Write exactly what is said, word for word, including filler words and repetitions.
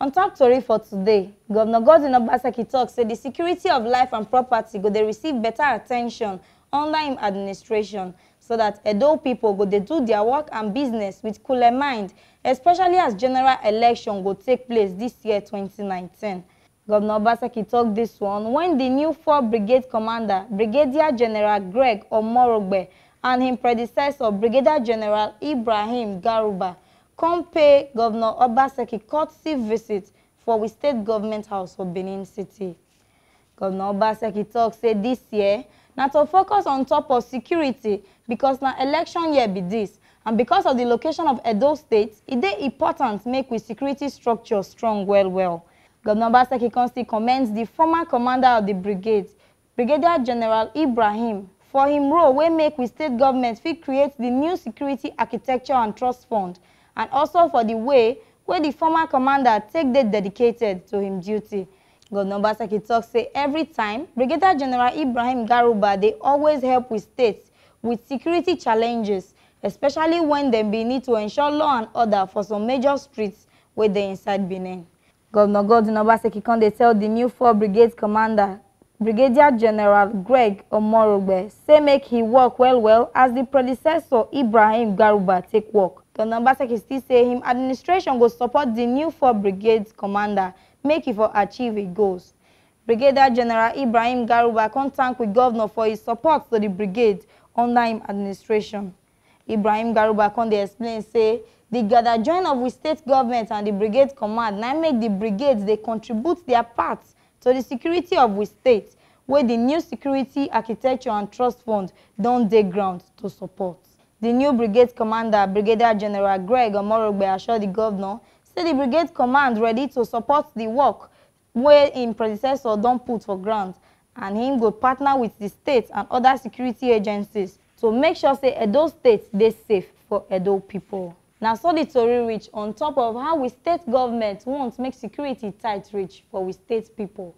On top tori for today, Governor Godwin Obaseki talk say the security of life and property go dey receive better attention under im administration, so that Edo people go dey do their work and business with cooler mind, especially as general election go take place this year, twenty nineteen. Governor Obaseki talk this one when the new four Brigade Commander, Brigadier General Greg Omorogbe, and him predecessor, Brigadier General Ibrahim Garuba, come pay Governor Obaseki courtesy visit for we state government house for Benin City. Governor Obaseki talk say this year na to focus on top of security, because na election year be this, and because of the location of Edo State, e dey important make we security structure strong well well. Governor Obaseki come still commend the former commander of the brigade, Brigadier General Ibrahim, for him role wey make we state government fit create the new security architecture and trust fund, and also for the way wey the former commander take dey dedicated to him duty. Governor Obaseki talk say every time Brigadier General Ibrahim Garuba dey always help with states with security challenges, especially when dem bin need to ensure law and order for some major streets wey dey inside Benin. Governor Godwin Obaseki come dey tell the new four Brigade Commander, Brigadier General Greg Omorogbe, say make he work well well as the predecessor Ibrahim Garuba take work. Governor Obaseki still say him administration go support the new four Brigade Commander make e for achieve e goals. Brigadier General Ibrahim Garuba come thank we governor for his support to the brigade under him administration. Ibrahim Garuba come dey explain say the gather join of we state government and the brigade command na make the brigade dey contribute their part to the security of we state, wey the new security architecture and trust fund don dey ground to support. The new brigade commander, Brigadier General Greg Omorogbe, assure the governor say the brigade command ready to support the work wey im predecessor don put for ground, and im go partner with di state and oda security agencies to make sure say Edo State dey safe for Edo pipo. Na so di tori reach on top of how we state government want make security tight reach for we state pipo.